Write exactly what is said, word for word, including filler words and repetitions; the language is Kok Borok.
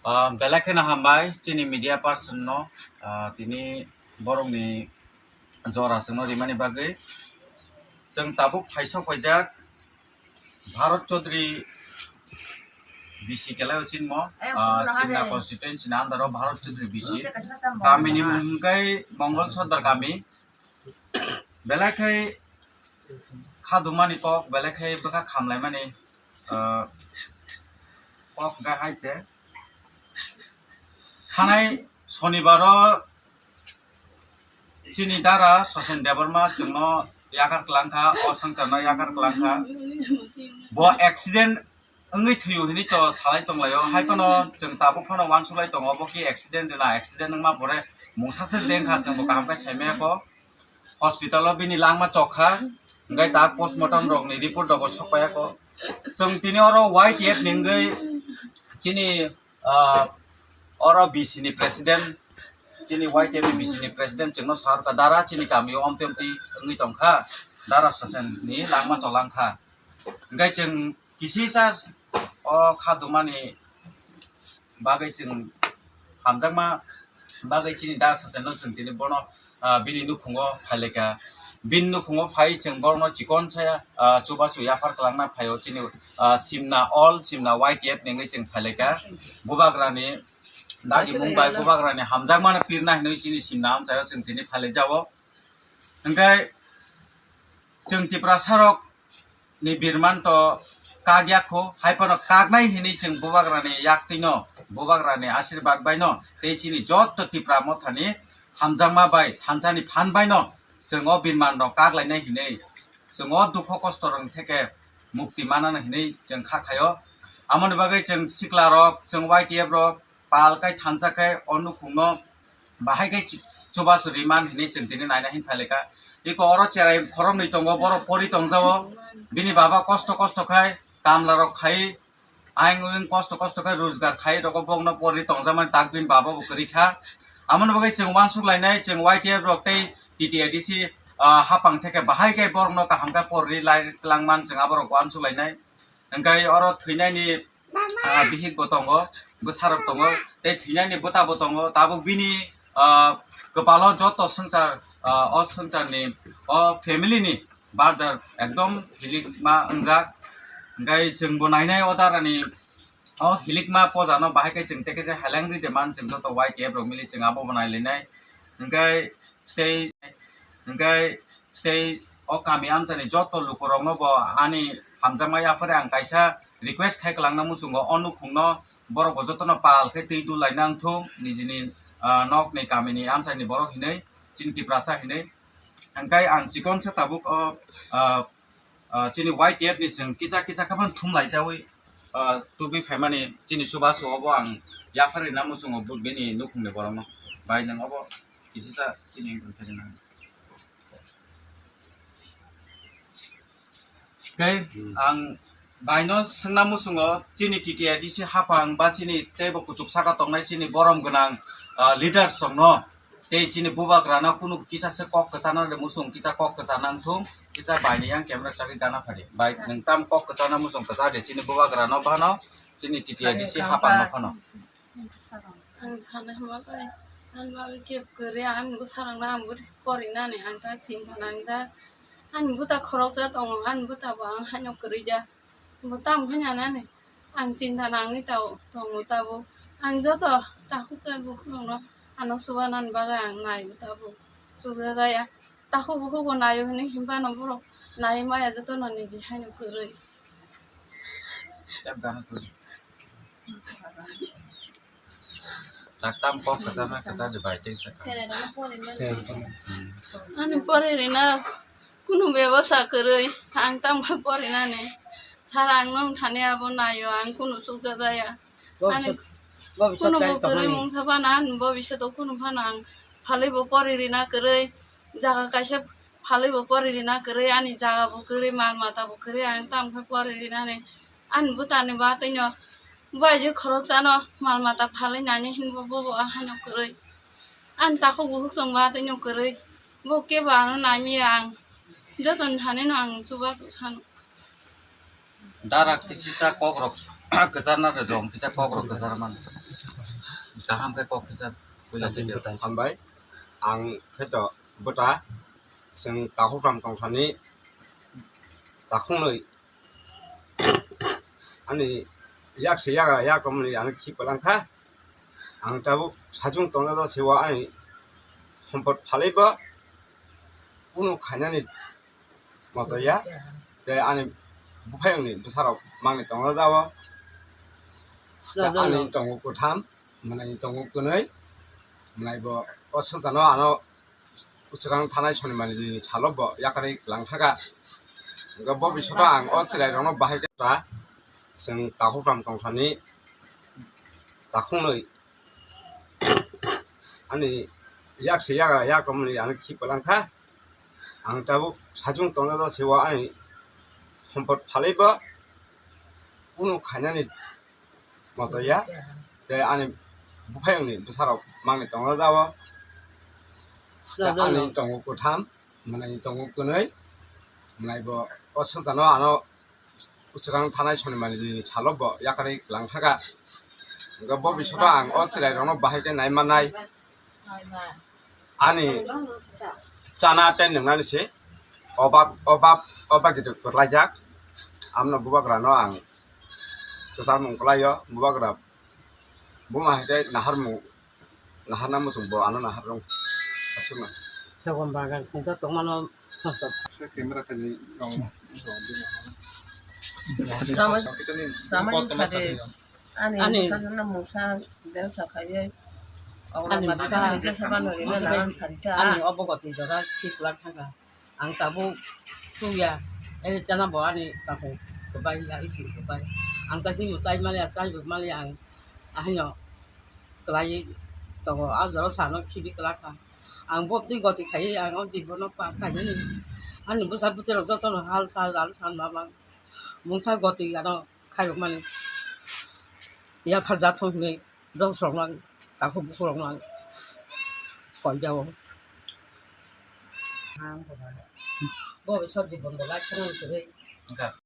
Ah, belai kheno hambai chini media person no, ah, tini borokni jora chwngno rimani bagwi. Chwng tabuk phaisok paijak Bharat Chaudhary B C kelai o chinmo, ah, Simna constituency ni under o Bharat Chaudhary B C. Kami ni mung khe Mongol Sardar kami. Belai khai khadumani kok, belai khai bwkha khamlaimani, ah, kok hwnkha hai se. Thanai Sonibaro chini dara Sosen Debbarma chwngno yakar kwlangkha, o swngcharno yakar kwlangkha. Bo accident wngwi thwiyo hinwi to salai tonglaio. Hai phano chwng tabuk phano uansuk lai tongo, bo khe accident rwna, accident wngma pore mungsa se dengkha, chwngbo kaham khe saimaya kho. Hospital o bini langma chokha, hwnkhe ta postmortem rokni report rokbo sokpaiya kho. Chwng tini oro Y T F ni wngwi chini, ah, oro B C ni president, chini Y T F ni B C ni president chwngno sahorkha, dara chini kamio omtwi omtwi wngwi tongkha, dara Sosen ni langma cholangkha. Hwnkhe chwng kisisa o khadumani bagwi chwng hamjakma bagwi chini dara Sosenno chwng tini bono, ah, bini nukhungo phailaikha. Bini nukhungo phai chwng borokno chikon saya, ah, chubachu yaphar kwlangna phaio chini, ah, Simna all, Simna Y T F ni wngwi chwng phailaikha. Bubagrani dagimung bai bubagrani hamjakmano pirna hinwi chini Simna amchaio chwng tini phailaijao. Hwnkhe chwng Tiprasa rok ni birman to kak ya kho, hai phano kaknai hinwi chwng bubagrani yaktwino, bubagrani asirbat baino tei chini jotto Tipra mothani hamjakma bai thansani phan baino chwng o birman rok kak lainai hinwi, chwng o dukho kosto rok theke mukti manana hinwi chwng kha khaio. Amoni bagwi chwng sikla rok, chwng Y T F rok, pal kai thansa khe o nukhungno bahai khe chu-, chubachu riman hinwi chwng tini naina hin phailika. Iko oro cherai khoroknwi tongo, borok pori tongjao. Bini baba kosto kosto khai kamla rok khai, ayang oyang kosto kosto khai rojgar khai rogo, bokno pori tongjakmani tak bini baba bo kwrwi kha. Amoni bagwi chwng uansuk lainai, chwng Y T F rok tei T T A D C, ah, hapang theke bahai khe borokno kaham khe pori lai twlangman chwng aborok uansuk lainai. Hwnkhe oro thwinaini, ah, bihik bo tongo, bwsarok tongo, tei thwinaini bwta bo tongo. Tabuk bini, ah, kwpalo joto swngchar, ah, o swngcharni, o family ni barjar ekdom hilikma wngjak. Hwnkhe chwngbo nainai o darani o hilikma pojano bahai khe chwng tei khe se heleng ri de man, chwng joto Y T F rok mili chwng abo bo nai lainai. Hwnkhe tei, hwnkhe tei o kami amchani joto lukurokno bo ani hamjakma yaphare ang kaisa request khai kwlangna muchungo, o nukhungno borok bo jotono pal khe twi dul laina wngthung nijini, ah, nokni kamini amchaini borok hinwi, chini Tiprasa hinwi. Hwnkhe ang chikon se tabuk o, ah, ah, chini Y T F ni chwng kisa kisa khe phano thum laijawi, ah, tubui phaimani chini chubachu obo ang yaphar rina muchungo, bini nukhungni borokno. Bai nwng obo kisisa chini wngkha rina. Tei ang baino swngna muchungo, chini T T A D C hapang ba chini teibo kuchuk saka tongnai chini borom gwnang, ah, leaders rokno, tei chini bubagrano kunu kisa se kok kwchana de muchung, kisa kok kwchana wngthung, kisa baini yang camera chagwi gana phadi. Bai, nwng tam kok kwchana muchung kwcha de chini bubagrano phano, chini T T A D C hapangno phano. Ang sana hima bai, ang bai kep kwrwi, ang bo sarang na, ang bo pori nani, ang ta ching thana, ang ta, ang bo ta khorok ja tongo, ang bo ta bo ang haino kwrwi ja. Bo tamo khe nanani, ang chinta nangwi tao tongo tabuk. Ang joto takhuk tabuk khulumno ano chubanani bagwi ang naiwi tabuk. Chukjajaya. Takhuk bukhukbo naio hinwi hinphano borok naiwi maya jotono niji haino kwrwi. Taktam kok kwchama kwchadi bai tei sa. Ani pori rina kunu bebosta kwrwi, ang tamo porinani. Sara ang nung thani abo naio, ang kunu chukjajaya. Ani kunu bo kwrwi mungsa phano, ani bobisyoto kunu phano ang phalwi bo pori rina kwrwi, jaga kaisa phalwi bo pori rina kwrwi, ani jaga bo kwrwi, mal mata bo kwrwi, ang tamo khe pori rinani. Ani bwtani ba twino bai je khoroksa no mal mata phalwi nani hinwi bo bo ang haino kwrwi. Ani takhuk bukhuk chwng ba twino kwrwi. Bo kebo ano naimaya ang. Jotoni thani no ang chubachu sano. Dara kisisa kokrok kwcharna de dong, kisa kokrok kwchar man. Kaham khe kok kisa puila thank you, thank you. Hambai. Ang khe to bwta, chwng takhukram tongthani takhungnwi ani yak se yagra yak romni ani khi kwlang kha. Ang tabuk sajung tongjak se o ani sompot phalaibo kunu khainani moto ya. Tei ani buphayungni bwsarok mangni tongjak o. Tei ani tongo kwtham, mwnai tongo kwnwi, mwnai bo o swngcharno ano Uchukang thanai sonimani ni salo bo yakarwi kwlang thaka. Hwnkhe bo bisingo ang o chwrairokno bahai khe ta, chwng takhukram tongthani takhungnwi ani yak se yagra yak romni ani khi kwlang kha. Ang tabuk sajung tongjak se o ani sompot phalaibo kunu khainani moto ya. Tei ani buphayungni bwsarok mangni tongjak o. Tei ani tongo kwtham, mwnai tongo kwnwi, mwnai bo o swngcharno ano Uchukang thanai sonimani ni salo bo yakarwi kwlang thaka. Hwnkhe bo bisingo ang o chwrairokno bahai khe nai mannai. Ani chana tei nwngnani se obak, obak, obak kitu kwrlaijak. Amno bubagrano ang kwcharmung kwlaio, bubagra buma hai tei naharmung, naharna muchung bo ano nahar rung. Aswkno. Sagon bagan khungsa tongmano. Se camera khaji rong. Sama, sama ni khade. Ani, ani bwsa no mungsa bebsa khaiwi. Ani bwsa, ani bwsa, ani obo goti jora thik kwlak thangkha. Ang tabuk chuya, ani chana bo ani kaku kwbai ya, isi kwbai. Ang ta himo chai mali ya, chai bo mali ya, ang ahino kwlai tongo. A jora sano khibi kwlak kha. Ang bo twi goti khai, ang o jibono pa khainani. Ani bwsa bwtwi rok jotono hal sal, hal sal ma bang. Mungsa goti ano khairokmani yapharjak thung hinwi dongsrokno ang takhuk bukhurokno ang koijao. Bo bisor jibon bo lai kheno kwrwi.